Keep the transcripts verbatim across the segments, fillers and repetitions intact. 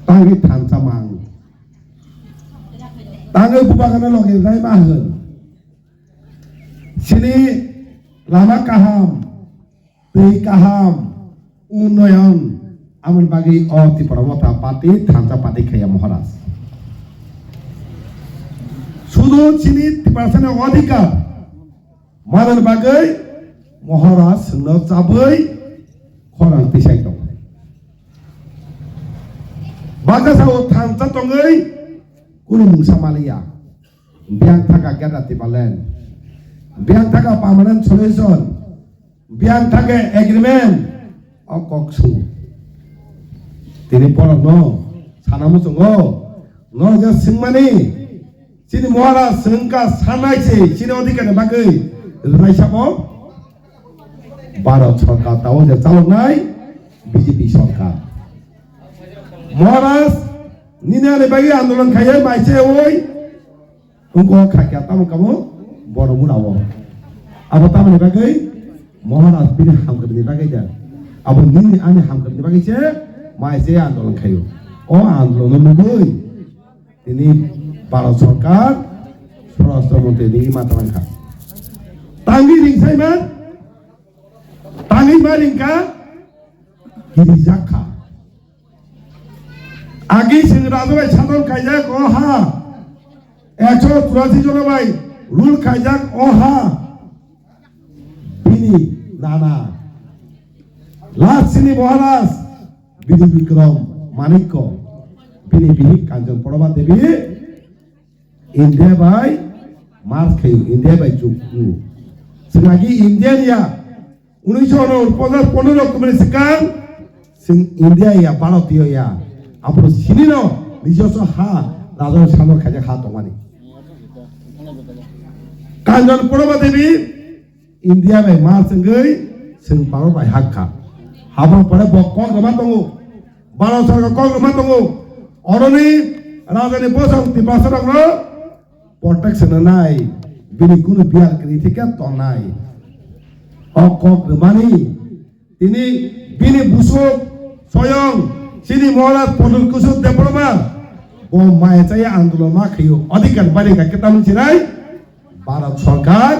tangwi thansa mang. Tangwi bubagano logi rinai ma hwn. Chini lama kaham, twi kaham, unnoyon, amoni bagwi o Tipra Motha party thansa party khaiya Maharaj. Sudu chini Tiprasani odhikar manani bagwi Maharaj chwngno chabwi khorang tisai tongo. Baksa o thansa tongwi kunu mungsa maliya. Biyang thaka Greater Tipraland. Biyang thaka permanent solution. Biyang thaka agreement. O kok su. Tini borok no sana muchungo. No ja singmani. Chini Maharaj chwngkha sanai se chini odhikar ni bagwi rwnai sabo. Bharat sarkar tao je chaloknai B J P sarkar. Maharaj nini ani bagwi andolon khaiye mai se oi. Wngkha kha kya tamo kamo bono muna o. Abo tamoni bagwi Maharaj bini hamkrai ni bagwi da. Abo nini ani hamkrai ni bagwi se mai se andolon khaio. O andolon no nugwi tini Bharat sarkar swarashtra montri ni ma tangkha. Tangwi ringsaima, tangwi ma ringka, kirijak kha. Agi sing raja bai sadon kaijak o ha. Ekso churasi jona bai rule kaijak o ha. Bini nana. Last sini Maharaj Bini Bikram Manikko. Bini bihik Kanchon Prabha Devi. India bai march khayo, India bai juk. Chwng agi Indian ya. Unisho ponchash pondro kumni swkang chwng India ya, Bharatiyo ya. Aphuru sinino nijoso ha, raja sanor khaijak ha tongmani. Kanchon Prabha Devi India bai march wngwi chwng Bharat bai hakha. Habor pore bo kok rwma tongo. Bharat sarkar kok rwma tongo. Oroni rajani bosong Tiprasa rokno protection rwnai, bini kunu biyar kwrwi thikhe tongnai. O kok rwmani tini bini busuk soyong chini Maharaj Pradyut Kishore Debbarma bo maya chaya andolon ma khaio, adhikar bari ka kitam chinai Bharat sarkar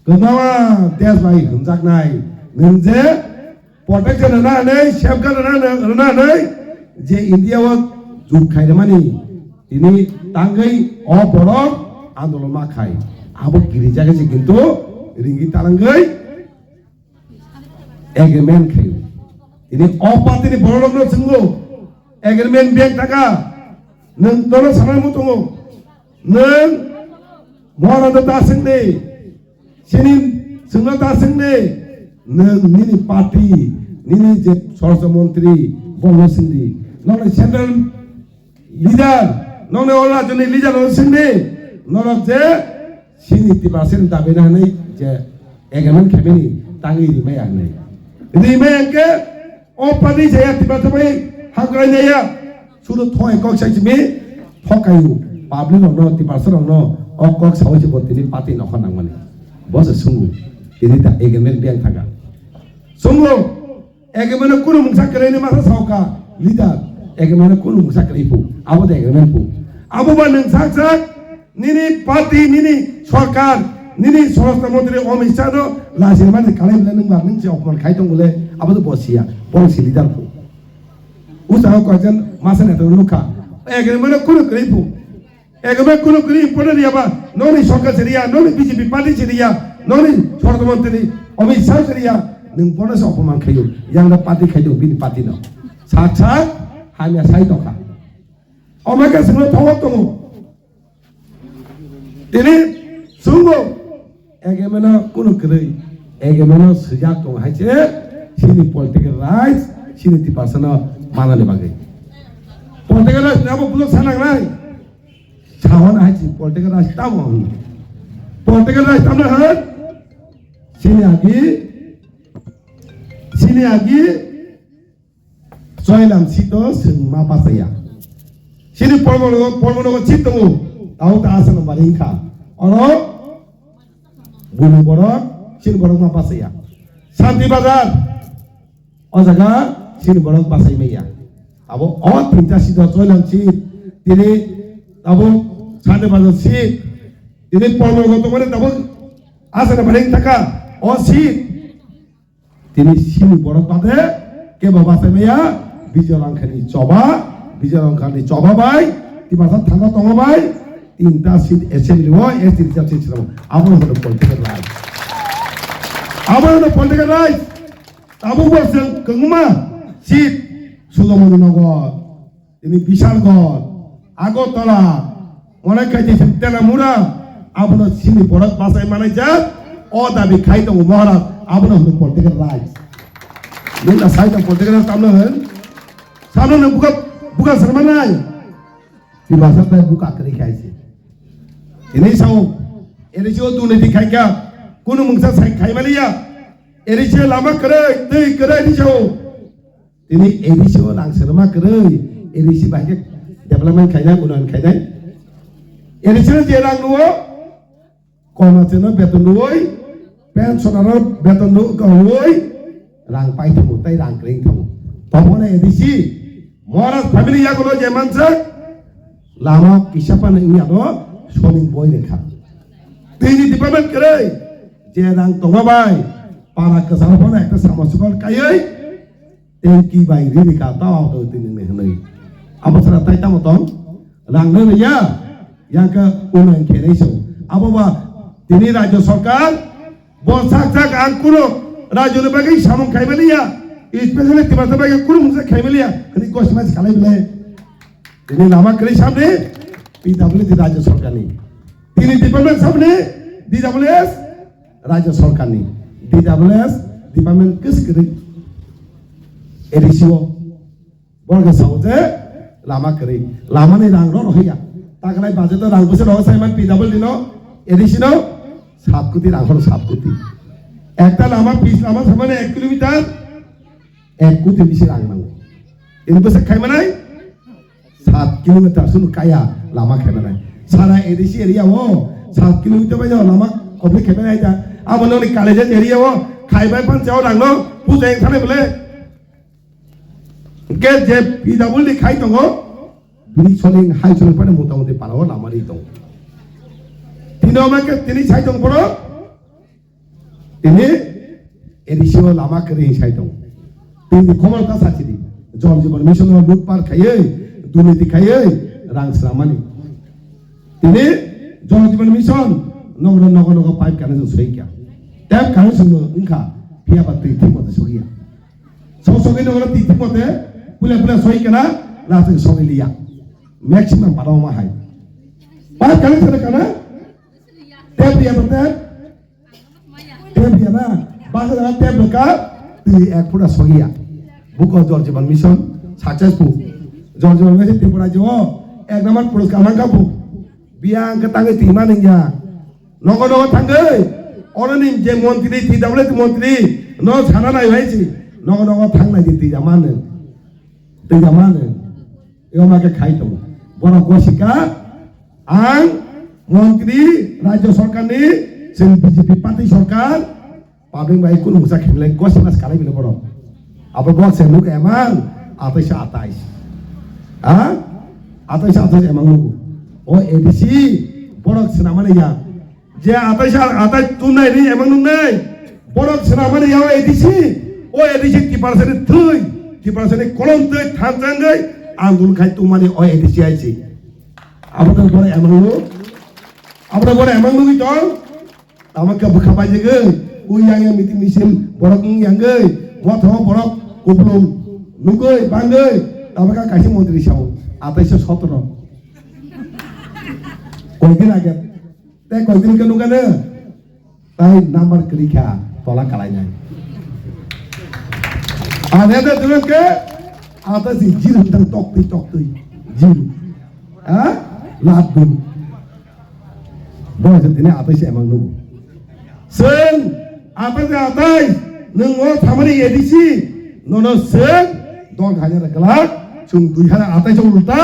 kwbangma desh bai hwnjaknai nwng je protection rwna hwnwi, safeguard rwna hwnwi, rwna hwnwi je India o jut khairwmani tini tangwi o borok andolon ma khai. Abo kirijak se kintu ringwi talangwi agreement khaio. Tini o party ni borok rokno chwngo agreement bank taka nwng dono sanai mutungo nwng Maharaj ta sengni Sini chwngno ta sengni, nwng nini party, nini je swarashtra montri, bono sengdi. Nokni central leader, nokni o rajyoni leader no sengdi. Norok je sini Tiprasani dabi na hwnwi je agreement khaimani tangwi rimaya hwnwi. Rimaya hwnkhe O party saya Tiprasa bai hakrai naya. Sudu thoi kok sai simi thokayu. Public rokno, Tiprasa rokno o kok sawi se bo tini party nokha nangmani. Bo se sungu. Tini ta agreement biyang thaka. Sungu. Agreement no kunu mungsa kwrwi ni masa sauka. Leader. Agreement no kunu mungsa kwrwi pu. Abo de agreement pu. Abo ba nwng sak sak. Nini party, nini sorkar, nini swarashtra montri Amit Shah no lachirmani kalai bwle nwng ba nwng se opman khai tong bwle abo to bo siya, bo si leader phu. Usa ko kajan masa neto nukha. Agreement no kunu kwrwi phu. Agreement kunu kwrwi important ya ba, noni sorkar se riya, noni B J P party se riya, noni swarashtra montri Amit Shah se riya, nwng bono se opman khayo, yang da party khayo, bini party no. Sak sak, hamya sai tongkha. Omake singno thongok tongo. Tini chwngbo egemeno kunu kwrwi, egemeno swijak tongo hai se chini political rights, chini Tiprasano manani bagwi. Political rights ni abo bujok sanang nai. Sawan hai se political rights tamo hwn. Political rights tamo hwn. Chini agi, chini agi, Choilam sito chwng ma bachaya. Chini polmono, polmono chit tongo. Tao ta asano bari wngkha. Oro bulu borok, chini borok ma bachaya. Santi Bazar. O jaga chini borok bachai maya. Abo o tinta seat o choilam seat, tini abo sani bazar seat, tini polmo go tongmani tabuk asana baring thaka o seat. Tini sini borok bade kebo bachai maya, Bijay Langkhani choba, Bijay Langkhani choba bai, Timasa thangna tongo bai, tinta seat assembly o, S T reserve seat swnamo. Abo no political right. Abo no political right. Tabuk bo chwng kwngma seat Sudomoni Nagar, tini Bishalgarh, Agartala, Monaikaiti, Telamura, abono sini borok bachai manai jak, o dabi khai tongo Maharaj, abono hwno political right. Nung na sai tong political right tamno hwn? Samno nung buka, buka sermanai. Timasa tai buka kwrwi khai se. Tini sao, eri sio duniti khai kha, kunu mungsa sai khai maliya. Eri sio lama kwrwi, twi kwrwi ni sao. Tini A D C o rang swnama kwrwi, A D C bai khe development khainai, unnayan khainai. A D C o je rang rwo, kormachari no beton rwoi, pensioner no beton rwoi, rang pai thango, tei rang kwrwi thango. Toboni A D C, Maharaj family yagulo je mansak, lama kisa phano wngya no, soling boi rwkha. Tini department kwrwi, je rang tongo bai, para kwcharo phano ekta sama sukol kaiwi, Tengki bai riri ka tao to tini ni hwnwi. Abo sara tai tamo tong? Rang no ya. Yang ka unang khenai so. Abo ba tini rajya sarkar bo sak sak ang kuno rajya ni bagwi samung khai maliya. Especially Timasa bagwi kuno mungsa khai maliya. Hwnwi gos mas khalai bile. Tini lama kwrwi samni P W D rajya sarkar ni. Tini department samni D W S Rajya Sarkar ni D W S department kwswk kwrwi A D C o borok sao je lama kwrwi, lama ni rang rok rohya. Taklai budget o rang bwswk rohor saiman P W D no A D C no sat koti rang hor sat koti. Ekta lama pis lama samani ek kilometer ek koti bisi rang nango. Ini bwswk khai manai? Sat kilometer sunu kaya lama khai manai. Sara A D C area o sat kilometer bai lama complete khai manai ta. Abo noni college area o khai bai pan chao rang no puja yang thane bole. Ke je P W D khai tongo, bini soling hai soling pai motamoti para o lama ri tongo. Tini o ma ke tini sai tong poro. Tini A D C o lama kwrwi sai tong. Tini khobor ta sachidi. Jal Jeevan Mission o lutpar khaiwi, durniti khaiwi, rang swnamani. Tini Jal Jeevan Mission nogo nogo nogo pipe connection soi kha. Tap connection bo wngkha, phiya ba twi thik mote sogwi ya. So sogwi nogo twi thik mote pula pula soi kana, last sogwi liya. Maximum para ma hai. Pipe connection kana, tap ya ba tap. Tep ya na, bangsa jaga tep rwkha, twi ek phuta sogiya. Buko Jal Jeevan Mission successful. Jal Jeevan Mission Tripura je o ek number puraskar mankha bu. Biyang khe tangwi twi mani ya. Nogo nogo thangwi, oro ni je montri, T W S montri, no sana nai hai si. Nogo nogo thang nai di twi ya mani. Twi ya mani. Ego ma khe khai tongo. Borok gosika, ang montri, rajya sarkar ni, chwng B J P party sarkar, public bai kunu mungsa khenlai gosi mas kalai bini borok. Abo borok se nuk emang, atais atais. Ha? Atais atais emang nuk. O A D C, borok swnamani ya. Je atais ar atais tunai ri emang nungnai. Borok swnamani yao A D C. O A D C Tiprasani thwi, Tiprasani kolom twi thanchangwi andolon khai tongmani o A D C I C. Abono borok emang nungo. Abono borok emang nungwi tong. Tamo khe bwkha paijagwi. Ui yang yang meeting misil borok wng yangwi. Motho borok kuplung nugwi bangwi. Tamo khe kaisa montri sao. Atais sotro. Koidin age. Tei koidin khe nukha de, tai number kwrwi kha, tola kalainai. Ane de dulung khe, ata si zero tang tok twi tok twi, zero. Ha? Lab dun. Bo se tini atai se emang nugo. Seng, atai se atai, nung o samani A D C, nono seng, dol khanya da kelak, chung dui hara atai se ulta,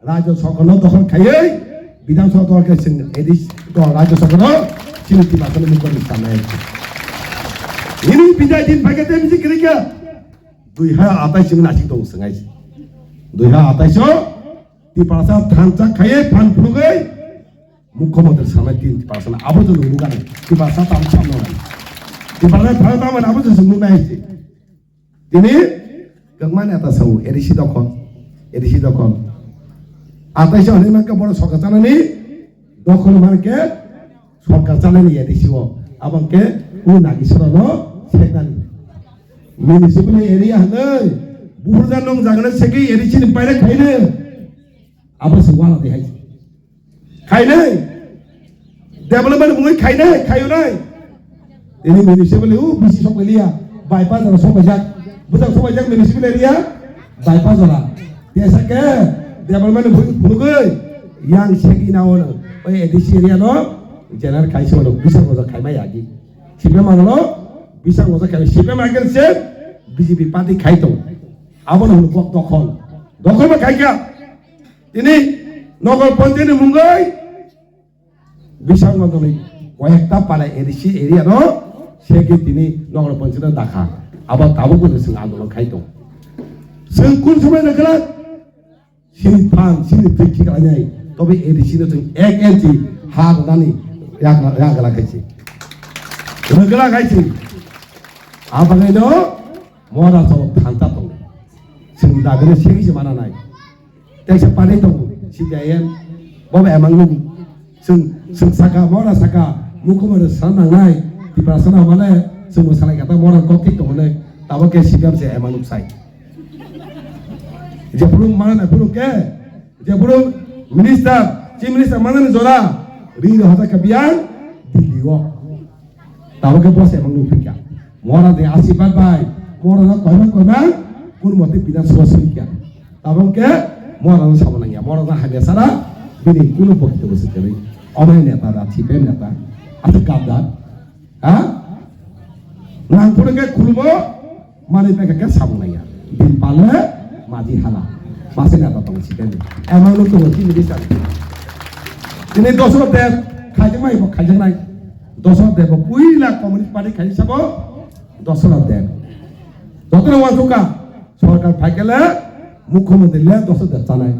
Rajya Sabha no dokhol khaiwi, Bidhan Sabha dokhol khai chwng A D C dol Rajya Sabha no chini Tiprasa ni mukol ni sanai. Nini bidai din phai khe tei bisi kwrwi kha. Dui ha atai chwng nasik tong swngai. Dui ha atais o Tiprasa thansa khaiye phan phunugwi Mukhyamantri sanai tin Tiprasa na abo jwng nukani Tiprasa tam sam nang. Tiprasa thansa tam abo jwng nuknai se. Tini kwbangma neta sao A D C dokhol, A D C dokhol. Atais o hinwi mankha borok sorkar chanani dokhol mankhe sorkar chanani A D C o. Abo hwnkhe o Nageswara no seknani. Municipal area hinwi buphurjak nung jagano segwi A D C ni paida khaino. Abo se wala de hai. Khainai. Development bungwi khainai, khayunai. Ini municipal u bisi sok liya. Bypass jora sok bajak. Bujak sok bajak municipal area. Bypass jora. Tesa ke development bungwi phunugwi yang segi na ono. Oi A D C area no general khaisi ono bisa gojo khaima yagi. Sipe mangalo bisa gojo khaima. Sipe mangkhe se B J P party khaito. Abo no bok dokhol. Dokhol ba khaikha. Tini Nagar Panchayat ni mungwi Bisangwatoni koyekta para A D C area no segi tini Nagar Panchayat no dakha. Abo tabuk bo chwng andolon khai tong. Chwng kun somoi no kwlak sini phan sini twi khiklainai tobe A D C no chwng ek inchi ha rwnani yak yak gala khai si. Rwgwla khai si. Abagwi no Mora so thanta tong. Chwng dabino segi se mana nai. Tei se pani tong C P I M. Bobo emang nung. Chwng chwng saka mora saka mukhumari sana nangnai. Tiprasa na male chwng salai kata mora kok thik tong ne. Tabo ke C P I M se emang nung sai. Je phuru mana na phuru ke. Je phuru minister, chief minister mana ni jora. Ri ro hata ka biang. Dili o. Tabuk khe bose emang nukphikha. Mora de asirwad bai, mora no koimang koimang, kun mote bina suwa suikha. Tabuk khe mora no sama nangya, mora no hamya sara, bini kuno bokito bo sikari. Omai neta da, C P M neta, aswk gabda. Ha? Nang phuru khe khulumo, Mani pekha khe samung naiya. Din pale maji hala. Mase na ta tongo sikeni. Emang no tongo chini bisa. Tini Dosro Deb khaijak mai bo khaijak nai. Dosro Deb bo puila Communist Party khai sabo Dosro Deb. Jotoni wansukha sorkar phaikele mukhyamantri le Dosro Deb chanai.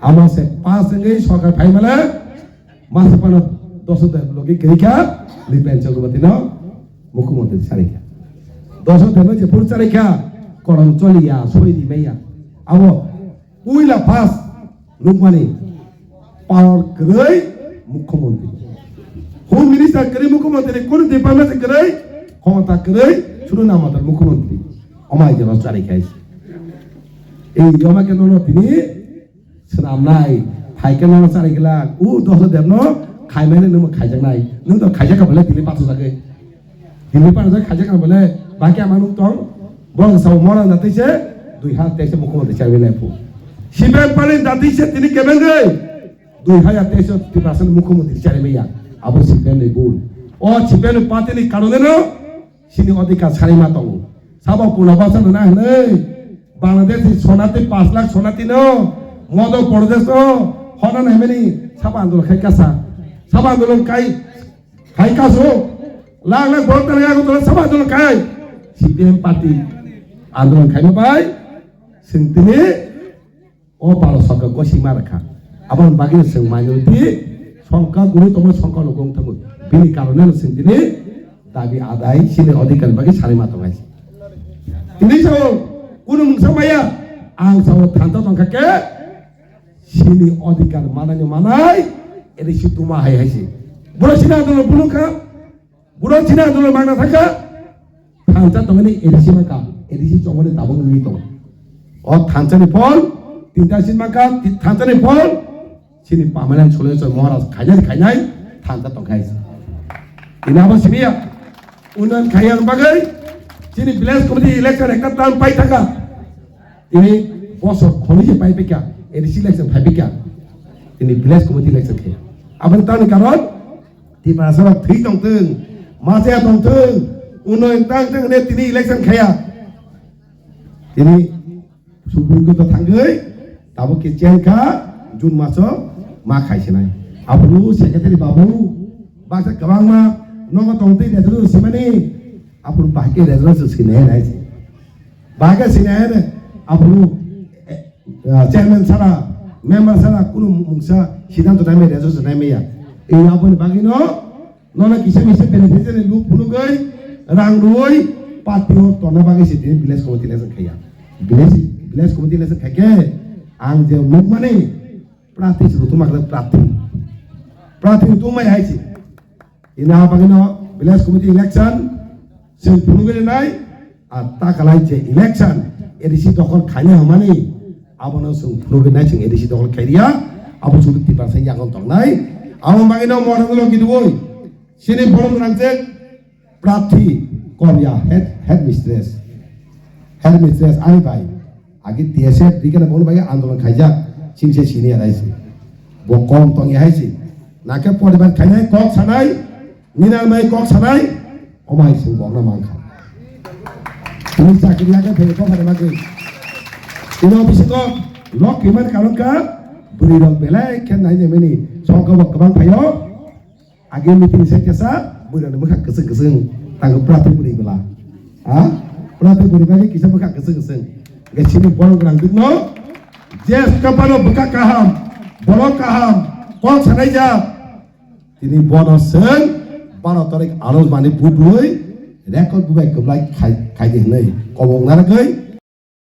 Amo se pass wngwi sorkar phaimale Masapano Dosodeb logi kwrwikha, Nripen Chakrabortino Mukhyamantri charikha. Dosodebno jephuru charikha, korom choliya, soi rimaiya. Abo puila first nukmani power kwrwi Mukhyamantri. Home Minister kwrwi Mukhyamantri, kunu department kwrwi, khomota kwrwi, sunu namatar Mukhyamantri. Omai jeba charikha. Ei yoma khe nono tini Swnamnai, phaikhe nono charikla, u Dosodebno khaimani nwngbo khaijaknai. Nwng to khaijak kha bole tini pathajagwi. Tini pathajak khaijak kha bole, baki ama nwng tong, borok sao mora na tei se, dui ha tei se mukhyamantri charwi nai phu. Sibai pali da tei se tini kebengwi, dui ha ya tei se Tiprasa ni mukhyamantri charwi ya. Abo C P M ni bul. O C P M ni party ni karone no, Chini odhikar sanima tongo. Sabo puna basa rwna hwnwi Bangladesh ni sona tei pash lakh sona tino Madhya Pradesh o hona naimani sabo andolon khai kasa. Sabo andolon kai, khai kaso. Lakh lakh borok tani yago tolo sabo andolon kai. C P M party andolon khaima bai chwng tini O palo songkha gosima rwkha. Aboni bagwi chwng minority songkha guru tongma songkha logo wng thangwi. Bini karone no chwng tini dabi adai chini odhikar bagwi sanima tongnai. Tini sao kunu mungsa maya ang sao thanta tongkha khe chini odhikar manai no manai ede si tuma hai hai si. Boro sina dono bulu kha. Buro chini andolon mangna thangkha, thansa tongmani A D C mankha, A D C chongmani tabuk nungwi tongo. O thansani phol, tinta sin mankha, ti-, thansani phol, chini permanent solution Maharaj khainai khainai, thansa tongkhai. Ini abo simiya, unnayan khaiya bagwi, chini village committee election ekta term pai thangkha. Tini bosor khonwi se pai phaikha, A D C election phai phaikha. Tini village committee election khe. Aboni tamni karon, Tiprasa rok thwi tongthwng, machaya tongthwng, unnayan tangthwng hwnwi tini election khaiya. Tini Supreme Court o thangwi tabuk khe change kha, June maso ma khaisinai. Aphuru Secretary babu, baksa kwbangma nogo tongtwi resolution simani, aphuru bahai khe resolution sinai nai se. Bahai khe sinai nai, aphuru, eh, ah, chairman sara, member sara, kunu mungsa siddhanto naimaya, resolution naimaya. Ei aboni bagwino nono kisa misa beneficiary ni luk phunugwi, rang rwui, party o tonna bagwi se tini village committee election khaiya. Village, village committee election khaikhe ang je nukmani prarthi se rutuma khe prarthi. Prarthi rutuma hai se. Ina bagwino village committee election chwng phunugwi nai, a takalai je election A D C dokhol khaina hwnmani abono chwng phunugwi nai, chwng A D C dokhol khairiya, abo chwng Tiprasa yagon tongnai. Abo bagwino model logi dui. Sini bolong rangchek prarthi korya head, head mistress. Head mistress ani bai. Agi T S F dikena bono bai andolon khaijak. Sini se sini arai si. Bo kom tong ya hai si. Nake poribar khainai kok sanai. Nina mai kok sanai. Omai sing bokna mangkha. Ini sakri ya ke bhai kok hari magi. Ini office ko lok kiman karon ka. Buri rok belai khen nai nemeni. Songka bok kebang phayo. Age meeting sai kesa, buira ni mukha keseng keseng, tang prati buri bela. Ha? Prati buri bagi kisa mukha keseng keseng. Ge sini borok rang dikno, jes kapano buka kaham, borok kaham, kok sanai ja. Tini bono seng, baro tarik aros mani budui, record bubai keblai khai, khai di hnai. Kobong naragoi,